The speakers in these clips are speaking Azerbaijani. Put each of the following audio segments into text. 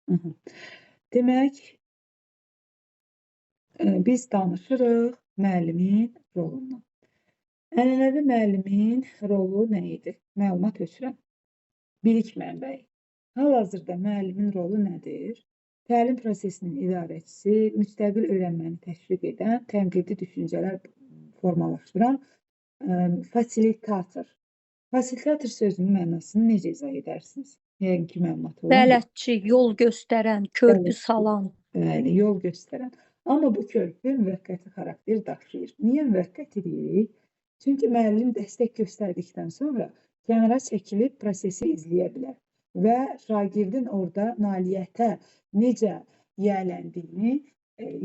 Hı. Demək, biz danışırıq müəllimin rolundan. Ənənəvi müəllimin rolu nə idi? Məlumat ötürən, bilik mənbəyi. Hal-hazırda müəllimin rolu nədir? Təlim prosesinin idarəçisi, müstəqil öyrənməni təşviq edən, tənqidi düşüncələr formalaşdıran fasilitator. Fasilitator sözünün mənasını necə izah edərsiniz? Yəqin ki, məlumatı olan. Bələdçi, yol göstərən, körpü Bələdçi. Salan. Bəli, yol göstərən. Amma bu körpü müvəqqəti xarakter daşıyır. Niyə müvəqqəti deyirik? Çünki müəllim dəstək göstərdikdən sonra kənara çəkilib prosesi izləyə bilər və şagirdin orada nailiyyətə necə yiyələndiyini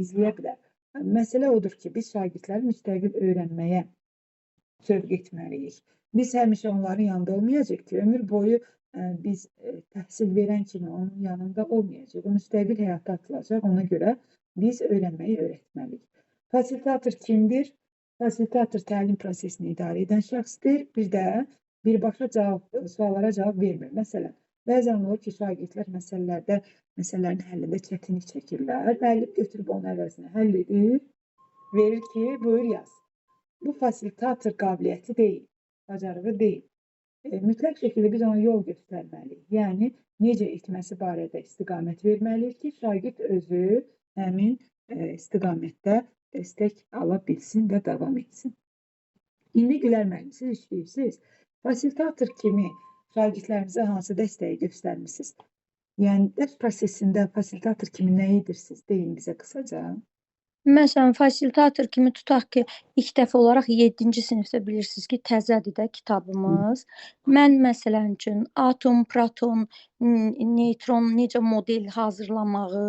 izləyə bilər. Məsələ odur ki, biz şagirdləri müstəqil öyrənməyə sövq etməliyik. Biz həmişə onların yanında olmayacağıq ki, ömür boyu biz təhsil verən kimi onun yanında olmayacaq. O müstəqil həyata atılacaq. Ona görə biz öyrənməyi öyrətməliyik. Fasilitator kimdir? Fasilitator təlim prosesini idarə edən şəxsdir. Bir də birbaşa cavab, suallara cavab vermir. Məsələn, bəzən olur ki, şagirdlər məsələlərin həllində çətinlik çəkirlər. Müəllim götürüb onun əvəzinə həll edir, verir ki, buyur yaz. Bu fasilitator qabiliyyəti deyil, bacarığı deyil. Mütləq şəkildə biz ona yol göstərməliyik. Yəni necə etməsi barədə istiqamət verməliyik ki, şagird özü həmin istiqamətdə dəstək ala bilsin və davam etsin. İndi Gülər müəllim, siz işləyirsiniz. Fasilitator kimi şagirdlərinizə hansı dəstəyi göstərmisiniz? Yəni dərs prosesində fasilitator kimi nə edirsiniz? Deyin bizə qısaca. Məsələn, fasilitator kimi tutaq ki, ilk dəfə olaraq 7-ci sinifdə bilirsiniz ki, təzədir də kitabımız. Mən məsələn üçün atom, proton, neytron necə model hazırlamağı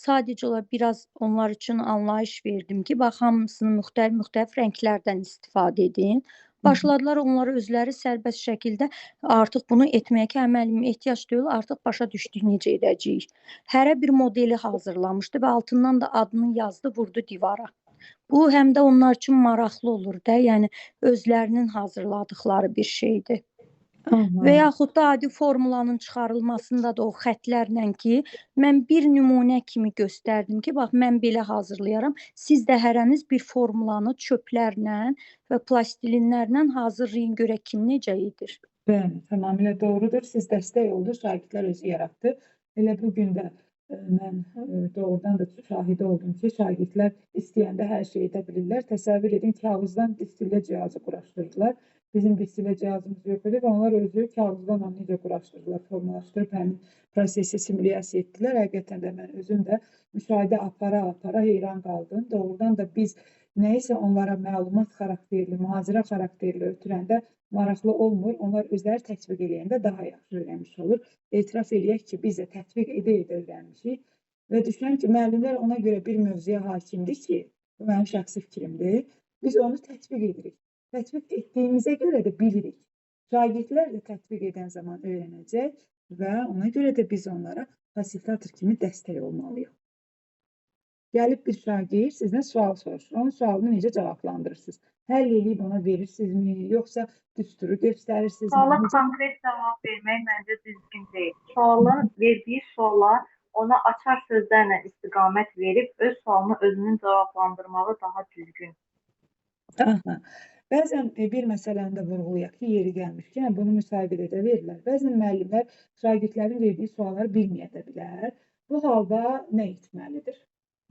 sadəcə olaraq biraz onlar üçün anlayış verdim ki, bax hamısını müxtəlif-müxtəlif rənglərdən istifadə edin. Başladılar onlar özləri sərbəst şəkildə artıq bunu etməyə ki, hə müəllim ehtiyac deyil, artıq başa düşdük necə edəcəyik. Hərə bir modeli hazırlamışdı və altından da adını yazdı, vurdu divara. Bu həm də onlar üçün maraqlı olur da, yəni özlərinin hazırladıkları bir şeydir. Və yaxud da adi formulanın çıxarılmasında da o xətlərlə ki, mən bir nümunə kimi göstərdim ki, bax mən belə hazırlayaram. Siz də hərəniz bir formulanı çöplərlə və plastilinlərlə hazırlayın, görək kim necə edir. Bəli, tamamilə doğrudur. Siz dəstək oldunuz, şagirdlər özü yaratdı. Elə bu gün də mən doğrudan da şahidi oldum ki, şagirdlər istəyəndə hər şeyi edə bilirlər. Təsəvvür edin, kağızdan distillə cihazı quraşdırdılar. Bizim distillə cihazımız yox idi və onlar özü kağızdan onu necə quraşdırdılar, formalaşdırıb həmin prosesi simulyasiya etdilər. Həqiqətən də mən özüm də müşahidə apara-apara heyran qaldım. Doğrudan da biz nəyisə onlara məlumat xarakterli, mühazirə xarakterli ötürəndə maraqlı olmur. Onlar özləri tətbiq eləyəndə daha yaxşı öyrənmiş olur. Etiraf eləyək ki, biz də tətbiq edə-edə öyrənmişik və düşünürəm ki, müəllimlər ona görə bir mövzuya hakimdir ki, bu mənim şəxsi fikrimdir. Biz onu tətbiq edirik. Tətbiq etdiyimizə görə də bilirik. Şagirdlər də tətbiq edən zaman öyrənəcək və ona görə də biz onlara fasilitator kimi dəstək olmalıyıq. Gəlib bir şagird sizdən sual soruşur. Onun sualını necə cavablandırırsınız? Həll eləyib ona verirsinizmi, yoxsa düsturu göstərirsinizmi? Suala Necə? konkret cavab vermək məncə düzgün deyil. Sualın verdiyi suala ona açar sözlərlə istiqamət verib öz sualını özünün cavablandırmağı daha düzgün. Aha. Bəzən bir məsələni də vurğulayaq ki, yeri gəlmişkən bunu müsahibədə də verirlər. Bəzən müəllimlər şagirdlərin verdiyi sualları bilməyə də bilər. Bu halda nə etməlidir?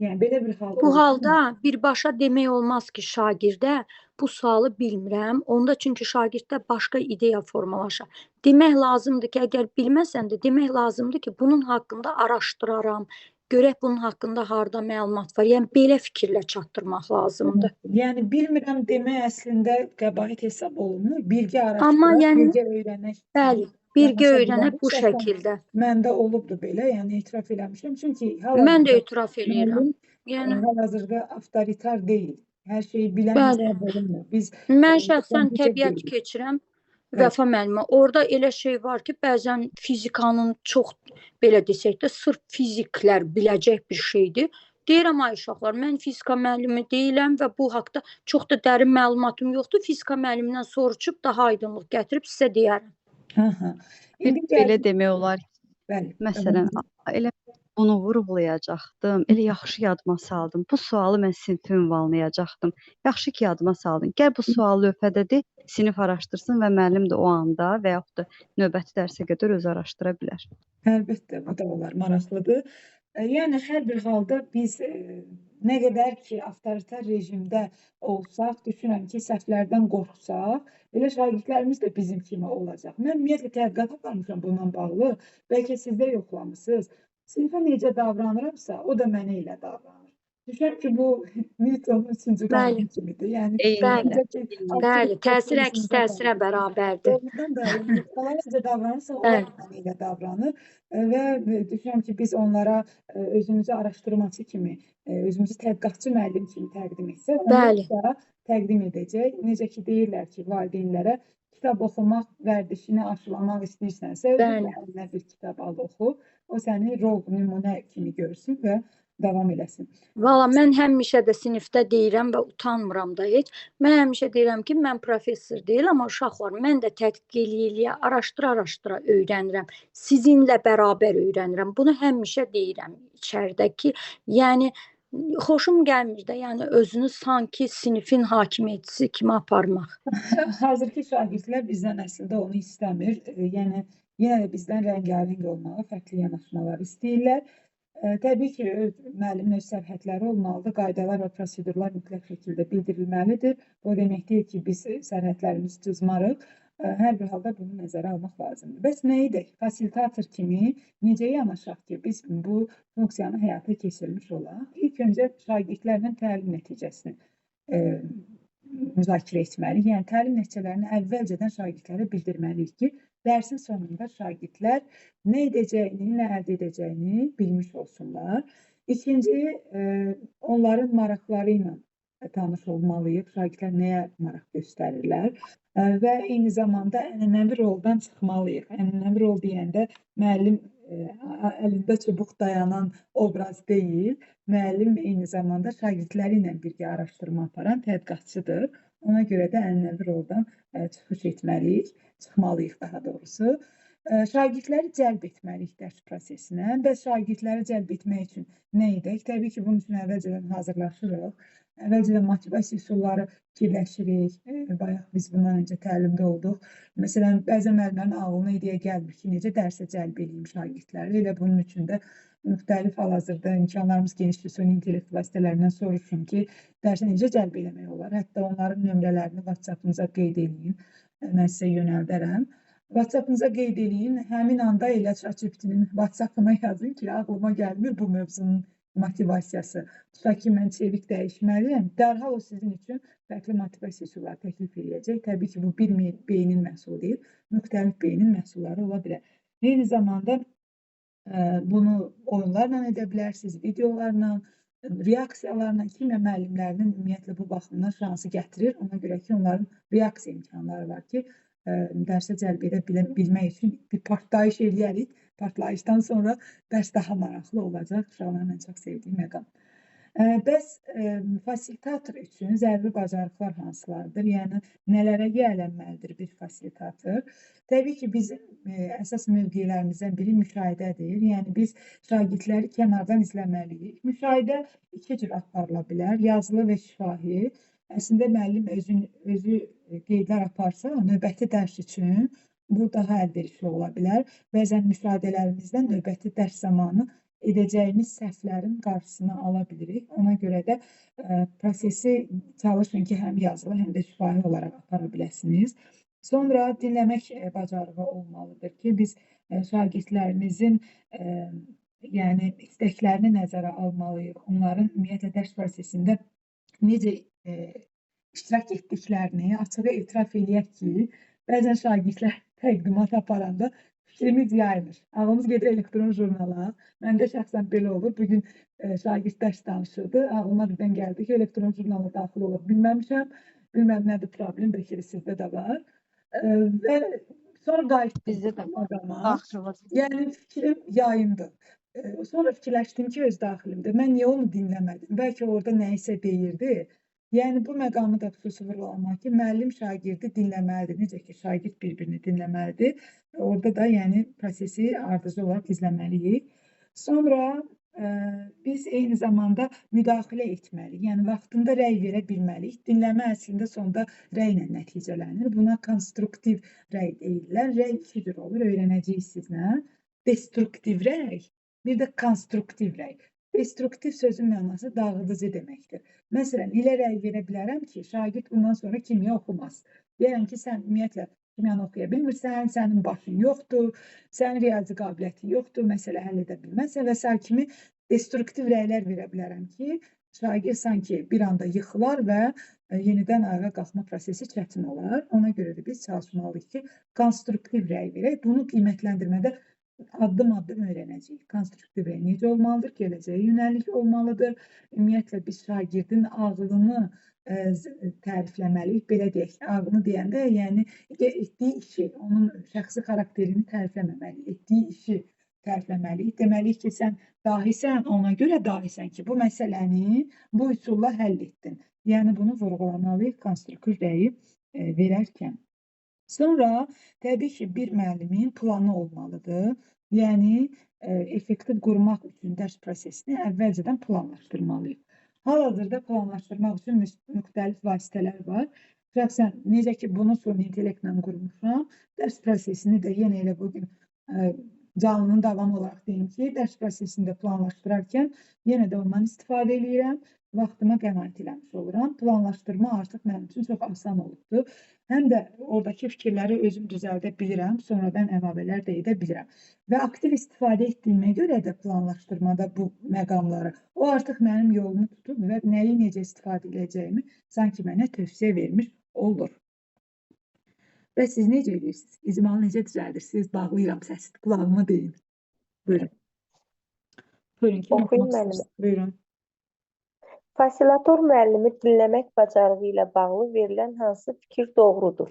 Yəni belə bir hal Bu olursa halda birbaşa demək olmaz ki, şagirdə bu sualı bilmirəm. Onda çünki şagirddə başqa ideya formalaşar. Demək lazımdır ki, əgər bilməsən də demək lazımdır ki, bunun haqqında araşdıraram. Görək bunun haqqında harda məlumat var. Yəni belə fikirlə çatdırmaq lazımdır. Yəni bilmirəm demək əslində qəbahət hesab olunmur. Birgə Amma araşdıraq, yəni birgə öyrənək bəli, kimi birgə yanaşa öyrənək bilərik. Bu Şəxsən şəkildə. məndə olubdur belə, yəni etiraf eləmişəm. Çünki Mən də hal-hazırda etiraf eləyirəm. müəllim Yəni hal-hazırda avtoritar deyil. Hər şeyi bilən Bəli. hesab olunmur. Biz Mən şəxsən kompüter təbiət deyilik. keçirəm Bəli. Vəfa müəllimə. Orada elə şey var ki, bəzən fizikanın çox belə desək də sırf fiziklər biləcək bir şeydir. Deyirəm ay uşaqlar, mən fizika müəllimi deyiləm və bu haqda çox da dərin məlumatım yoxdur. Fizika müəllimindən soruşub daha aydınlıq gətirib sizə deyərəm. Aha. Bir İndi belə gəldik. demək olar ki, Bəli, məsələn, davam edin. elə Bunu vurğulayacaqdım. Elə yaxşı yadıma saldım. Bu sualı mən sinfə ünvanlayacaqdım. Yaxşı ki, yadıma saldın. Gəl bu sual lövhədədir, sinif araşdırsın və müəllim də o anda və yaxud da növbəti dərsə qədər özü araşdıra bilər. Əlbəttə, bu da olar, maraqlıdır. Yəni hər bir halda biz nə qədər ki avtoritar rejimdə olsaq, düşünürəm ki, səhvlərdən qorxsaq, elə şagirdlərimiz də bizim kimi olacaq. Mən ümumiyyətlə tədqiqat aparmışam bununla bağlı. Bəlkə siz də yoxlamısınız. Sinifə necə davranıramsa, o da mənə elə davranır. Düşünürəm ki, bu Newtonun üçüncü qanunu kimidir. Yəni Bəli. Bəli, təsir əks təsirə bərabərdir. Doğrudan da, yəni, onlara necə davranırsa, onlar mənə elə davranır. Və düşünürəm ki, biz onlara özümüzü araşdırmaçı kimi, özümüzü tədqiqatçı müəllim kimi təqdim etsək, onlar da təqdim edəcək. Necə ki, deyirlər ki, valideynlərə kitab oxumaq vərdişini aşılamaq istəyirsənsə, özün də əlinə bir kitab al, oxu. O səni rol nümunə kimi görsün və davam eləsin. Valla mən həmişə də sinifdə deyirəm və utanmıram da heç. Mən həmişə deyirəm ki, mən professor deyil, amma uşaqlar, mən də tədqiq eləyə-eləyə, araşdıra-araşdıra öyrənirəm. Sizinlə bərabər öyrənirəm. Bunu həmişə deyirəm içəridəki. Yəni, xoşum gəlmir də, yəni özünü sanki sinifin hakimiyyətçisi kimi aparmaq. Hazırki şagirdlər bizdən əslində onu istəmir. Yəni, yenə də bizdən rəngarəng olmağı, fərqli yanaşmalar istəyirlər. Təbii ki, müəllimin öz sərhədləri olmalıdır, qaydalar və prosedurlar mütləq şəkildə bildirilməlidir. Bu demək deyil ki, biz sərhədlərimizi cızmarıq. Hər bir halda bunu nəzərə almaq lazımdır. Bəs nə edək? Fasilitator kimi necə yanaşaq ki, biz bu funksiyanı həyata keçirmiş olaq? İlk öncə şagirdlərlə təlim nəticəsini müzakirə etməliyik. Yəni, təlim nəticələrini əvvəlcədən şagirdlərə bildirməliyik ki, dərsin sonunda şagirdlər nə edəcəyini, nə əldə edəcəyini bilmiş olsunlar. İkinci, onların maraqları ilə tanış olmalıyıq. Şagirdlər nəyə maraq göstərirlər və eyni zamanda ənənəvi roldan çıxmalıyıq. Ənənəvi rol deyəndə müəllim əlində çubuq dayanan obraz deyil, müəllim eyni zamanda şagirdləri ilə birgə araşdırma aparan tədqiqatçıdır. Ona görə də ənənəvi roldan çıxış etməliyik, çıxmalıyıq daha doğrusu. Şagirdləri cəlb etməliyik dərs prosesinə. Bəs şagirdləri cəlb etmək üçün nə edək? Təbii ki, bunun üçün əvvəlcədən hazırlaşırıq. Əvvəlcədən motivasiya üsulları fikirləşirik. Bayaq biz bundan öncə təlimdə olduq. Məsələn, bəzən müəllimlərin ağlına ideya gəlmir ki, necə dərsə cəlb edeyim şagirdləri. Elə bunun üçün də müxtəlif hal-hazırda imkanlarımız genişdir. Süni intellekt vasitələrindən soruşun ki, dərsə necə cəlb eləmək olar? Hətta onların nömrələrini WhatsApp-ınıza qeyd eləyin. Mən sizə yönəldərəm. WhatsApp-ınıza qeyd eləyin. Həmin anda elə ChatGPT-nin WhatsApp-ına yazın ki, ağlıma gəlmir bu mövzunun motivasiyası. Tutaq ki, mən çevik dəyişməliyəm. Dərhal o sizin üçün fərqli motivasiya üsulları təklif eləyəcək. Təbii ki, bu bir beynin məhsulu deyil, müxtəlif beynin məhsulları ola bilər. Eyni zamanda bunu oyunlarla edə bilərsiniz, videolarla, reaksiyalarla. Kimya müəllimlərinin ümumiyyətlə bu baxımdan şansı gətirir. Ona görə ki, onların reaksiya imkanları var ki, dərsə cəlb edə bilmək üçün bir partlayış eləyərik. Partlayışdan sonra dərs daha maraqlı olacaq. Uşaqların ən çox sevdiyi məqam. Bəs fasilitator üçün zəruri bacarıqlar hansılardır? Yəni, nələrə yiyələnməlidir bir fasilitator? Təbii ki, bizim əsas mövqelərimizdən biri müşahidədir. Yəni, biz şagirdləri kənardan izləməliyik. Müşahidə iki cür aparıla bilər, yazılı və şifahi. Əslində, müəllim özü qeydlər aparsa, növbəti dərs üçün bu daha əlverişli ola bilər. Bəzən müşahidələrimizdən növbəti dərs zamanı edəcəyimiz səhvlərin qarşısını ala bilirik. Ona görə də prosesi çalışın ki, həm yazılı, həm də şifahi olaraq apara biləsiniz. Sonra dinləmək bacarığı olmalıdır ki, biz şagirdlərimizin yəni istəklərini nəzərə almalıyıq. Onların ümumiyyətlə dərs prosesində necə iştirak etdiklərini açığa etiraf eləyək ki, bəzən şagirdlər təqdimat aparanda fikrimiz yayılır. Ağlımız gedir elektron jurnala. Məndə şəxsən belə olur. Bugün şagird dərs danışırdı. Ağlıma birdən gəldi ki, elektron jurnala daxil ola bilməmişəm. Bilməm nədir problem, bəlkə də sizdə də var. Və sonra qayıtdım Bizdə də var. məqama. Yəni fikrim yayındı. Sonra fikirləşdim ki, öz daxilimdə mən niyə onu dinləmədim? Bəlkə orada nəyisə deyirdi. Yəni bu məqamı da xüsusi vurğulamaq ki, müəllim şagirdi dinləməlidir. Necə ki, şagird bir-birini dinləməlidir. Orada da yəni prosesi ardıcıl olaraq izləməliyik. Sonra biz eyni zamanda müdaxilə etməliyik. Yəni vaxtında rəy verə bilməliyik. Dinləmə əslində sonda rəylə nəticələnir. Buna konstruktiv rəy deyirlər. Rəy iki cür olur, öyrənəcəyik sizlə. Destruktiv rəy, bir də konstruktiv rəy. Destruktiv sözün mənası dağıdıcı deməkdir. Məsələn, elə rəy verə bilərəm ki, şagird bundan sonra kimya oxumaz. Deyərəm ki, sən ümumiyyətlə kimyanı oxuya bilmirsən, sənin başın yoxdur, sənin riyazi qabiliyyətin yoxdur, məsələ həll edə bilməzsən və sair kimi destruktiv rəylər verə bilərəm ki, şagird sanki bir anda yıxılar və yenidən ayağa qalxma prosesi çətin olar. Ona görə də biz çalışmalıyıq ki, konstruktiv rəy verək. Bunu qiymətləndirmədə addım-addım öyrənəcəyik. Konstruktiv rəy necə olmalıdır, gələcəyə yönəlik olmalıdır. Ümumiyyətlə biz şagirdin ağlını tərifləməliyik. Belə deyək, ağlını deyəndə, yəni etdiyi işi, onun şəxsi xarakterini tərifləməməliyik, etdiyi işi tərifləməliyik. Deməliyik ki, sən dahisən, ona görə dahisən ki, bu məsələni bu üsulla həll etdin. Yəni bunu vurğulamalıyıq konstruktiv rəyi verərkən. Sonra təbii ki, bir müəllimin planı olmalıdır. Yəni effektiv qurmaq üçün dərs prosesini əvvəlcədən planlaşdırmalıyıq. Hal-hazırda planlaşdırmaq üçün müxtəlif vasitələr var. Şəxsən necə ki, bunu süni intellektlə qurmuşam, dərs prosesini də yenə elə bugün canlının davamı olaraq deyim ki, dərs prosesini də planlaşdırarkən yenə də ondan istifadə eləyirəm. Vaxtıma qənaət eləmiş oluram. Planlaşdırma artıq mənim üçün çox asan olubdur. Həm də oradakı fikirləri özüm düzəldə bilirəm, sonradan əlavələr də edə bilirəm. Və aktiv istifadə etdiyimə görə də planlaşdırmada bu məqamları, o artıq mənim yolumu tutub və nəyi necə istifadə edəcəyimi sanki mənə tövsiyə vermiş olur. Və siz necə edirsiniz? İcmalı necə düzəldirsiniz? Bağlayıram səsi, qulağıma deyin. Buyurun. Buyurun, kim Oxuyun oxumaq müəllimə. istəyir? Buyurun. Fasilitator müəllimi dinləmək bacarığı ilə bağlı verilən hansı fikir doğrudur?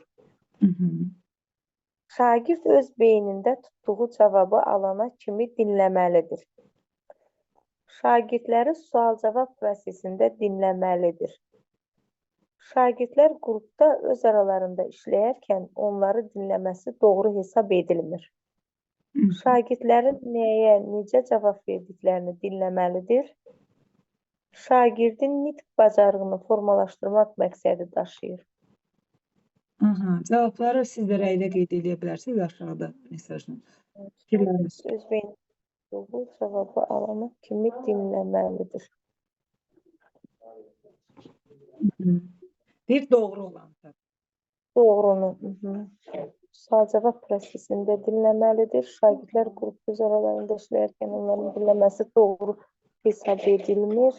Şagird öz beynində tutduğu cavabı alana kimi dinləməlidir. Şagirdləri sual-cavab prosesində dinləməlidir. Şagirdlər qrupda öz aralarında işləyərkən onları dinləməsi doğru hesab edilmir. Şagirdlərin nəyə, necə cavab verdiklərini dinləməlidir. Şagirdin nitq bacarığını formalaşdırmaq məqsədi daşıyır. Aha, cavabları siz də rəylə qeyd edə bilərsiniz aşağıda mesajla. Fikirləriniz. Öz beynində tutduğu cavabı alana kimi dinləməlidir. Deyir doğru olan. Doğrunu. Sual-cavab prosesində dinləməlidir. Şagirdlər qrupda öz aralarında işləyərkən onların dinləməsi doğru hesab edilmir.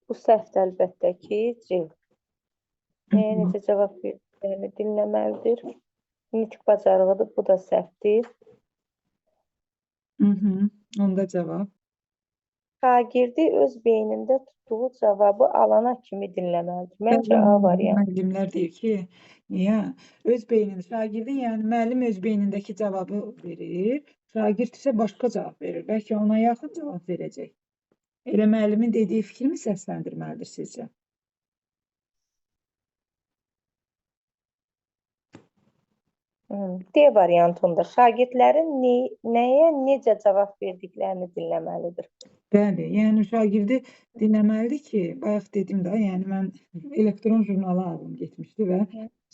Bu səhvdir əlbəttə ki, C. Nəyə necə cavab verdiklərini dinləməlidir. Nitq bacarığıdır, bu da səhvdir. Onda cavab. Şagirdi öz beynində tutduğu cavabı alana kimi dinləməlidir. Məncə A variantı. Müəllimlər deyir ki, niyə? Öz beynində, şagirdin, yəni müəllim öz beynindəki cavabı verir, şagird isə başqa cavab verir. Bəlkə ona yaxın cavab verəcək. Elə müəllimin dediyi fikrimi səsləndirməlidir sizcə? D variantında şagirdlərin nəyə necə cavab verdiklərini dinləməlidir. Bəli, yəni şagirdi dinləməlidir ki, bayaq dedim də, yəni mən elektron jurnala ağlım getmişdi və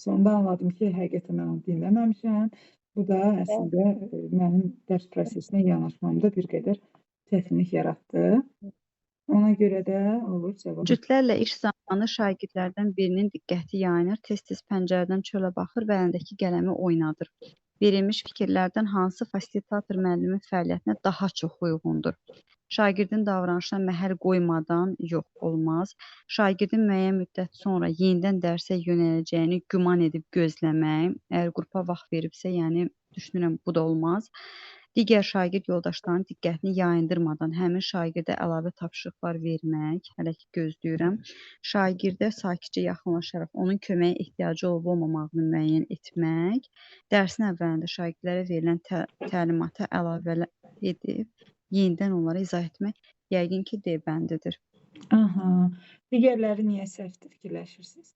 sonda anladım ki, həqiqətən mən onu dinləməmişəm. Bu da əslində mənim dərs prosesinə yanaşmamda bir qədər çətinlik yaratdı. Ona görə də olur cavab. Cütlərlə iş zamanı şagirdlərdən birinin diqqəti yayınır, tez-tez pəncərədən çölə baxır və əlindəki qələmi oynadır. Verilmiş fikirlərdən hansı fasilitator müəllimin fəaliyyətinə daha çox uyğundur? Şagirdin davranışına məhəl qoymadan yox, olmaz. Şagirdin müəyyən müddət sonra yenidən dərsə yönələcəyini güman edib gözləmək, əgər qrupa vaxt veribsə, yəni düşünürəm bu da olmaz. Digər şagird yoldaşlarının diqqətini yayındırmadan həmin şagirdə əlavə tapşırıqlar vermək, hələ ki gözləyirəm. Şagirdə sakitcə yaxınlaşaraq onun köməyə ehtiyacı olub-olmamağını müəyyən etmək, dərsin əvvəlində şagirdlərə verilən təlimata əlavə edib yenidən onlara izah etmək, yəqin ki, D bəndidir. Aha. Digərləri niyə səhvdir fikirləşirsiniz?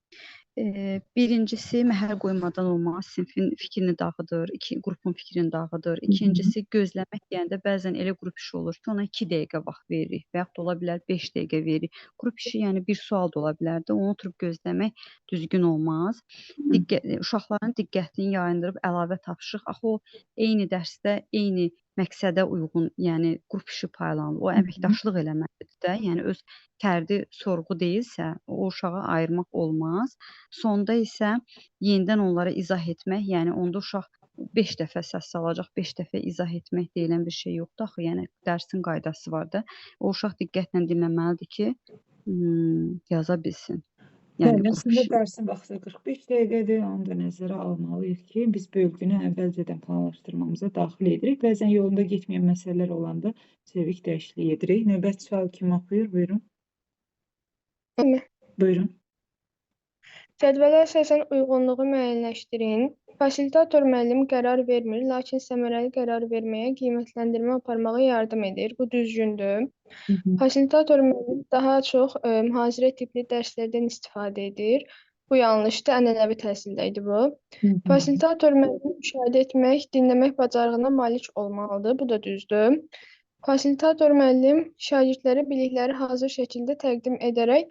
Birincisi, məhəl qoymadan olmaz, sinfin fikrini dağıdır, qrupun fikrini dağıdır. İkincisi, gözləmək deyəndə bəzən elə qrup işi olur ki, ona 2 dəqiqə vaxt veririk və yaxud da ola bilər 5 dəqiqə veririk. Qrup işi, yəni bir sual da ola bilərdi, onu oturub gözləmək düzgün olmaz. Uşaqların diqqətini yayındırıb əlavə tapşırıq, axı o eyni dərsdə eyni məqsədə uyğun, yəni qrup işi paylanılır. O əməkdaşlıq eləməlidir də, yəni öz fərdi sorğu deyilsə, o uşağı ayırmaq olmaz. Sonda isə yenidən onlara izah etmək, yəni onda uşaq 5 dəfə səs salacaq, 5 dəfə izah etmək deyilən bir şey yoxdur axı, yəni dərsin qaydası var da. O uşaq diqqətlə dinləməlidir ki, yaza bilsin. Yəni Bəli, əslində dərsin vaxtı 45 dəqiqədir. Onu da nəzərə almalıyıq ki, biz bölgünü əvvəlcədən planlaşdırmamıza daxil edirik. Bəzən yolunda getməyən məsələlər olanda çevik dəyişiklik edirik. Növbəti sual kim oxuyur? Buyurun. Buyurun. Cədvələ əsasən uyğunluğu müəyyənləşdirin. Fasilitator müəllim qərar vermir, lakin səmərəli qərar verməyə, qiymətləndirmə aparmağa yardım edir. Bu düzgündür. Fasilitator müəllim daha çox mühazirə tipli dərslərdən istifadə edir. Bu yanlışdır, ənənəvi təhsildə idi bu. Fasilitator müəllim müşahidə etmək, dinləmək bacarığına malik olmalıdır. Bu da düzdür. Fasilitator müəllim şagirdlərə bilikləri hazır şəkildə təqdim edərək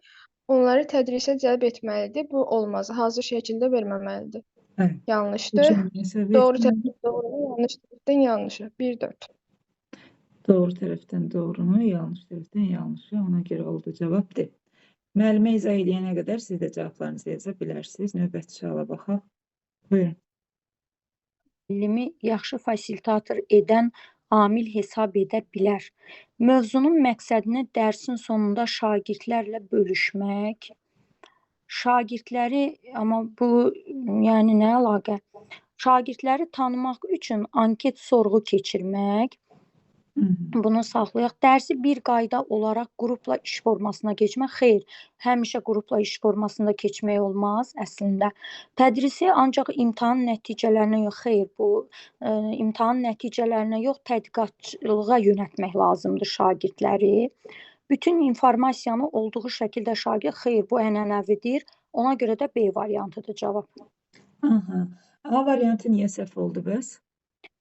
onları tədrisə cəlb etməlidir. Bu olmaz, hazır şəkildə verməməlidir. Evet. Yanlışdır. Doğru tərəfdən doğrunu, yanlış tərəfdən yanlışı. 1-4. Doğru tərəfdən doğrunu, yanlış tərəfdən yanlışı. Ona görə oldu cavab D. Müəllimə izah eləyənə qədər siz də cavablarınızı yaza bilərsiniz. Növbəti suala baxaq. Buyurun. Müəllimi yaxşı fasilitator edən amil hesab edə bilər. Mövzunun məqsədini dərsin sonunda şagirdlərlə bölüşmək. Şagirdləri, amma bu, yəni nə əlaqə? Şagirdləri tanımaq üçün anket sorğu keçirmək. Bunu saxlayaq. Dərsi bir qayda olaraq qrupla iş formasına keçmək. Xeyr, həmişə qrupla iş formasında keçmək olmaz əslində. Tədrisi ancaq imtahan nəticələrinə yox, xeyr, bu imtahan nəticələrinə yox, tədqiqatçılığa yönəltmək lazımdır şagirdləri. Bütün informasiyanı olduğu şəkildə şagird, xeyr, bu ənənəvidir. Ona görə də B variantıdır cavab. Aha. A variantı niyə səhv oldu bəs?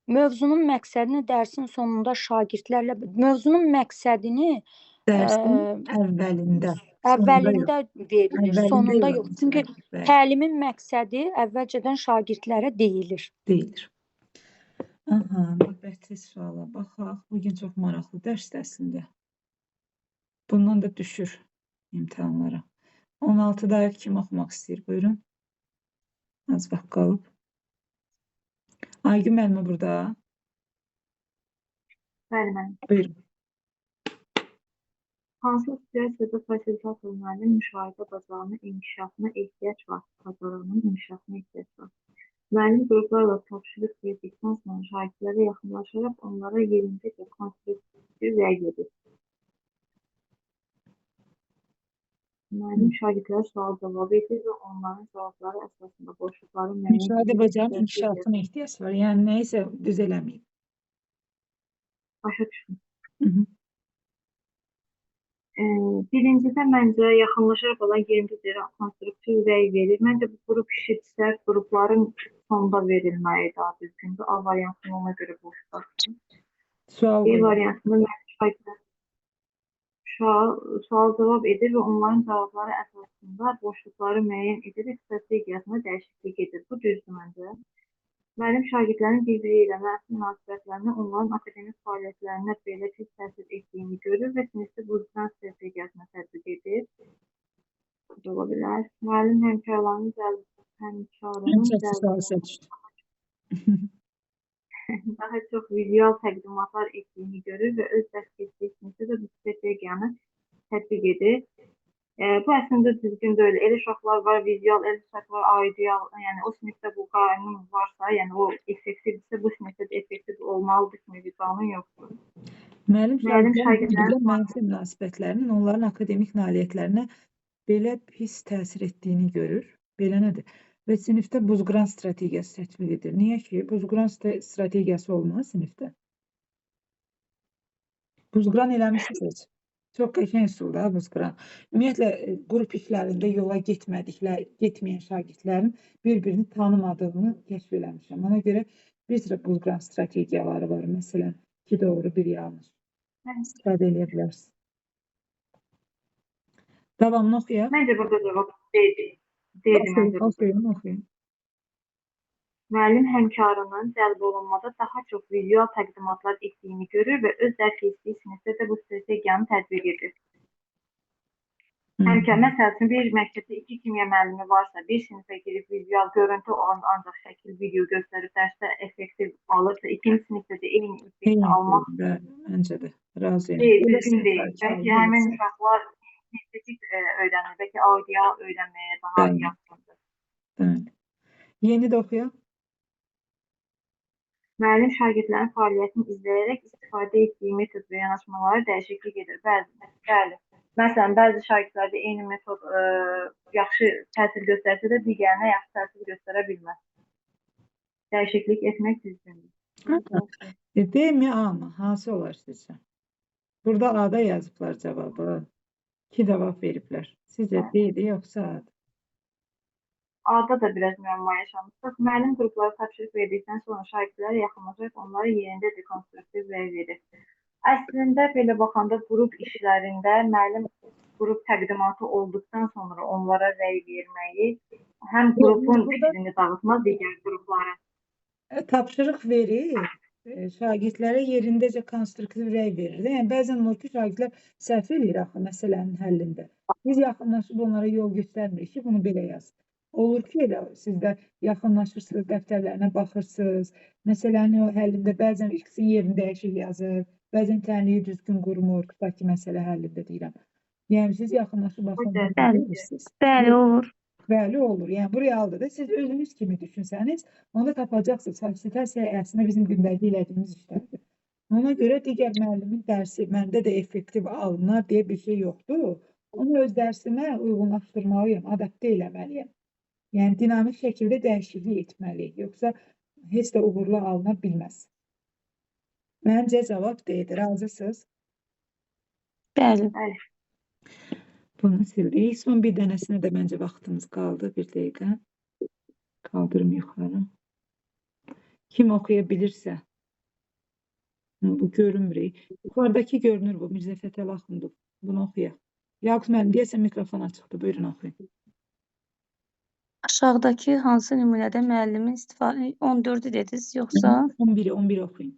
Mövzunun məqsədini dərsin sonunda şagirdlərlə, mövzunun məqsədini dərsin əvvəlində, əvvəlində verilir, əvvəlində sonunda yox. Çünki bəli. Təlimin məqsədi əvvəlcədən şagirdlərə deyilir. Deyilir. Aha, növbəti suala baxaq. Bugün çox maraqlı dərsdir əslində. Bundan da düşür imtahanlara. 16 dair kim oxumaq istəyir? Buyurun. Az vaxt qalıb. Aygün müəllimə burada. Bəli, müəllim. Buyurun. Hansı situasiyada fasilitator müəllim müşahidə bacarığının inkişafına ehtiyac var? Bacarığının inkişafına ehtiyac var. Müəllim qruplarla tapşırıq verdikdən sonra şagirdlərə yaxınlaşaraq onlara yerində və konstruktiv rəy verir. Müəllim şagirdlərə sual-cavab edir və onların cavabları əsasında boşluqları müəyyən Müşahidə edib bacarığının inkişafına ehtiyac var. Yəni nəyisə düz eləməyib. Başa düşdüm. Birincidə məncə yaxınlaşaraq olan yerində konstruktiv rəy verir. Məncə bu qrup işidirsə, qrupların sonda verilməyi daha düzgündür. A variantını ona görə boş baxdım. Sual B variantında müəllim şagirdlər sual-cavab edir və onların cavabları əsasında boşluqları müəyyən edərək strategiyasına dəyişiklik edir. Bu düzdür məncə. Müəllim şagirdlərin bir-biri ilə mənfi münasibətlərini onların akademik fəaliyyətlərinə belə pis təsir etdiyini görür və sinifdə bu strategiyasını tətbiq edir. Bu da ola bilər. Müəllim həmkarlarının daha çox vizual təqdimatlar etdiyini görür və öz dərs keçdiyi sinifdə də bu strategiyanı tətbiq edir. Bu əslində düzgün deyil. Elə uşaqlar var vizual, elə uşaqlar audial. Yəni o sinifdə bu qanun varsa, yəni o effektivdirsə, bu sinifdə də effektiv olmalıdır kimi bir qanun yoxdur. Müəllim şagirdlərin mənfi münasibətlərinin onların akademik nailiyyətlərinə belə pis təsir etdiyini görür. Belə nədir? Və sinifdə buzqıran strategiyası tətbiq edir. Niyə ki? Buzqıran strategiyası olmaz sinifdə. Buzqıran eləmişsiniz heç? Çox qəşəng üsuldur ha buzqıran. Ümumiyyətlə qrup işlərində yola getməyən şagirdlərin bir-birini tanımadığını kəşf eləmişəm. Ona görə bir sıra buzqıran strategiyaları var. Məsələn, 2 doğru, 1 yanlış. İstifadə eləyə bilərsiniz. Davamını oxuyaq. Məncə burada cavab D-dir. D-dir məncə. Oxuyun, oxuyun. Müəllim həmkarının cəlb olunmada daha çox vizual təqdimatlar etdiyini görür və öz dərs keçdiyi sinifdə də bu strategiyanı tətbiq edir. Həmkar, məsəl üçün, bir məktəbdə 2 kimya müəllimi varsa, bir sinifə girib vizual görüntü olan ancaq şəkil, video göstərib dərsdə effektiv alırsa, ikinci sinifdə də eyni effekti almaq bəli, məncə də. Razıyam. deyil, düzgün deyil. Bəlkə həmin uşaqlar estetik öyrənir, bəlkə audial öyrənməyə daha yaxındır. Bəli. Yeni də oxuyaq. Müəllim şagirdlərin fəaliyyətini izləyərək istifadə etdiyi metod və yanaşmaları dəyişiklik edir. Bəzi, bəli. Məsələn, bəzi şagirdlərdə eyni metod yaxşı təsir göstərsə də digərinə yaxşı təsir göstərə bilməz. Dəyişiklik etmək düzgündür. D mi A mı? Hansı olar sizcə? Burada A-da yazıblar cavabı. 2 cavab veriblər. Sizcə D-dir yoxsa A-dır? A-da da biraz müəmma yaşamışdıq. Müəllim qruplara tapşırıq verdikdən sonra şagirdlərə yaxınlaşaraq onlara yerində dekonstruktiv rəy verir. Əslində, belə baxanda qrup işlərində müəllim qrup təqdimatı olduqdan sonra onlara rəy verməyi həm qrupun fikrini dağıtmaz, digər qruplara. Tapşırıq verir, şagirdlərə yerindəcə konstruktiv rəy verir. Yəni, bəzən olur ki, şagirdlər səhv eləyir axı məsələnin həllində. Biz yaxınlaşıb onlara yol göstərmirik ki, bunu belə yaz. Olur ki, elə siz də yaxınlaşırsınız, dəftərlərinə baxırsınız. Məsələnin o həllində bəzən X-in yerini dəyişik yazır, bəzən tənliyi düzgün qurmur, tutaq ki, məsələ həllində deyirəm. Yəni, siz yaxınlaşıb baxırsınız. Bəli, olur. Bəli, olur. Yəni, bu realdır da. Siz özünüz kimi düşünsəniz, onu tapacaqsınız. Fasilitasiya əslində bizim gündəlik elədiyimiz işlərdir. Ona görə digər müəllimin dərsi məndə də effektiv alınar deyə bir şey yoxdur. Onu öz dərsimə uyğunlaşdırmalıyam, adapte eləməliyəm. Yəni, dinamik şəkildə dəyişiklik etməliyik. Yoxsa heç də uğurlu alına bilməz. Məncə cavab D-dir. Razısınız? Bəli. Bəli. Bunu sildik. Son bir dənəsinə də məncə vaxtımız qaldı. Bir dəqiqə. Kaldırım yuxarı. Kim oxuya bilirsə. Bu görünmür. Yuxarıdakı görünür bu. Mirzə Fətəli Axundov. Bunu oxuyaq. Yaqut müəllim, deyəsən mikrofon açıqdır. Buyurun, oxuyun. Aşağıdakı hansı nümunədə müəllimin istifadə 14-ü dediniz, yoxsa? 11-i, 11 oxuyun.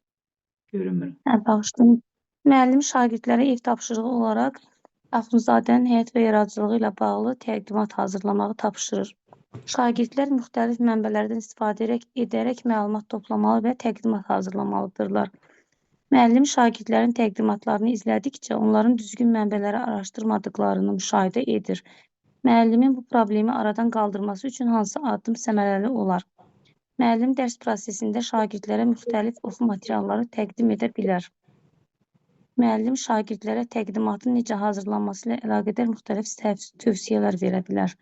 Görünmür. Hə, bağışlayın. Müəllim şagirdlərə ev tapşırığı olaraq Axundzadənin həyat və yaradıcılığı ilə bağlı təqdimat hazırlamağı tapşırır. Şagirdlər müxtəlif mənbələrdən istifadə edərək məlumat toplamalı və təqdimat hazırlamalıdırlar. Müəllim şagirdlərin təqdimatlarını izlədikcə onların düzgün mənbələri araşdırmadıqlarını müşahidə edir. Müəllimin bu problemi aradan qaldırması üçün hansı addım səmərəli olar? Müəllim dərs prosesində şagirdlərə müxtəlif oxu materialları təqdim edə bilər. Müəllim şagirdlərə təqdimatın necə hazırlanması ilə əlaqədar müxtəlif tövsiyələr verə bilər.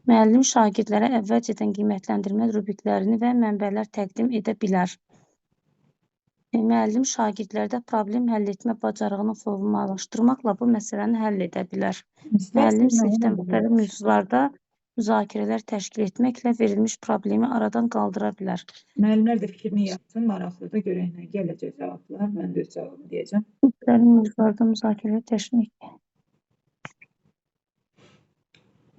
Müəllim şagirdlərə əvvəlcədən qiymətləndirmə rubriklərini və mənbələr təqdim edə bilər. Müəllim şagirdlərdə problem həll etmə bacarığını formalaşdırmaqla bu məsələni həll edə bilər. Müəllim sinifdə müxtəlif mövzularda müzakirələr təşkil etməklə verilmiş problemi aradan qaldıra bilər. Müəllimlər də fikrini yazsın, maraqlıdır. Görək nə gələcək cavablar. Mən də öz cavabımı deyəcəm. Müxtəlif mövzularda müzakirələr təşkil etmək.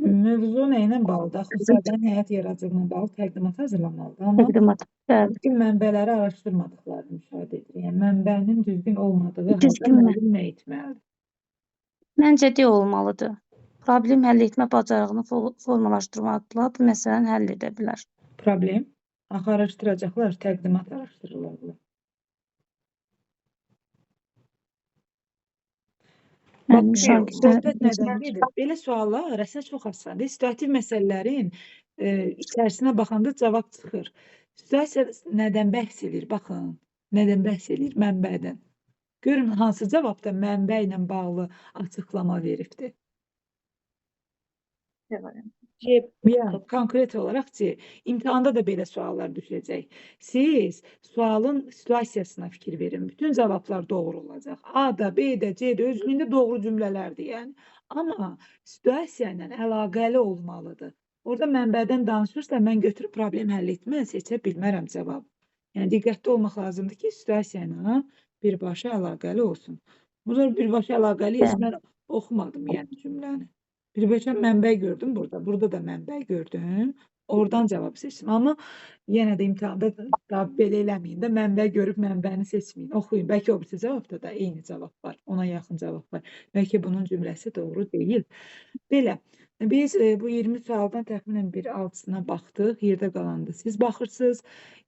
Mövzu nə ilə bağlıdır? Axundzadənin həyat yaradıcılığına bağlı təqdimat hazırlamalıdır. Amma təqdimat, bəli. Düzgün mənbələri araşdırmadıqlarını müşahidə edir. Yəni, mənbənin düzgün olmadığı halda müəllim nə etməlidir? Məncə D olmalıdır. Problem həll etmə bacarığını formalaşdırmaqla bu məsələni həll edə bilər. Problem? Axı araşdıracaqlar, təqdimat araşdırırlar bunlar. Müəllim Baxın, şagirdlər söhbət nədən gedir? Belə suallar əslində çox asandır. Situativ məsələlərin içərisinə baxanda cavab çıxır. Situasiya nədən bəhs eləyir? Baxın, nədən bəhs eləyir? Mənbədən. Görün, hansı cavabda mənbə ilə bağlı açıqlama veribdir. C variantı. C. Yəni, konkret olaraq C. İmtahanda da belə suallar düşəcək. Siz sualın situasiyasına fikir verin. Bütün cavablar doğru olacaq. A da, B də, C də özlüyündə doğru cümlələrdir, yəni. Amma situasiya ilə əlaqəli olmalıdır. Orada mənbədən danışırsa, mən götürüb problem həll etmə seçə bilmərəm cavab. Yəni diqqətli olmaq lazımdır ki, situasiya ilə birbaşa əlaqəli olsun. Burada birbaşa əlaqəli heç mən oxumadım yəni cümləni. Birbaşa mənbə gördüm burada. Burada da mənbə gördüm. Oradan cavab seçdim. Amma yenə də imtahanda da belə eləməyin də mənbə görüb mənbəni seçməyin. Oxuyun. Bəlkə o birisi cavabda da eyni cavab var. Ona yaxın cavab var. Bəlkə bunun cümləsi doğru deyil. Belə. Biz bu 20 sualdan təxminən bir 6-sına baxdıq. Yerdə qalanı da siz baxırsınız.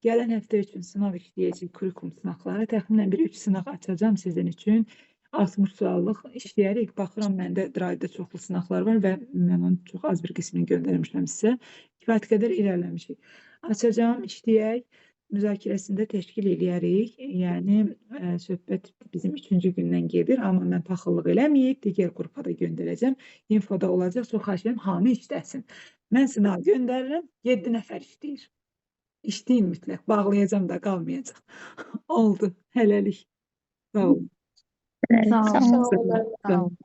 Gələn həftə üçün sınav işləyəcək kurikulum sınaqları. Təxminən bir 3 sınaq açacağam sizin üçün. 60 suallıq işləyərik. Baxıram məndə Drive-da çoxlu sınaqlar var və mən onun çox az bir qismini göndərmişəm sizə. Kifayət qədər irəliləmişik. Açacağam, işləyək. Müzakirəsini də təşkil eləyərik. Yəni söhbət bizim 3-cü gündən gedir, amma mən paxıllıq eləməyib, digər qrupa da göndərəcəm. Infoda olacaq. Çox xahiş edirəm, hamı işləsin. Mən sınaq göndərirəm, 7 nəfər işləyir. İşləyin mütləq. Bağlayacağam da, qalmayacaq. Oldu. Hələlik. Sağ olun. Sağ Sağ olun. olun. Sağ olun.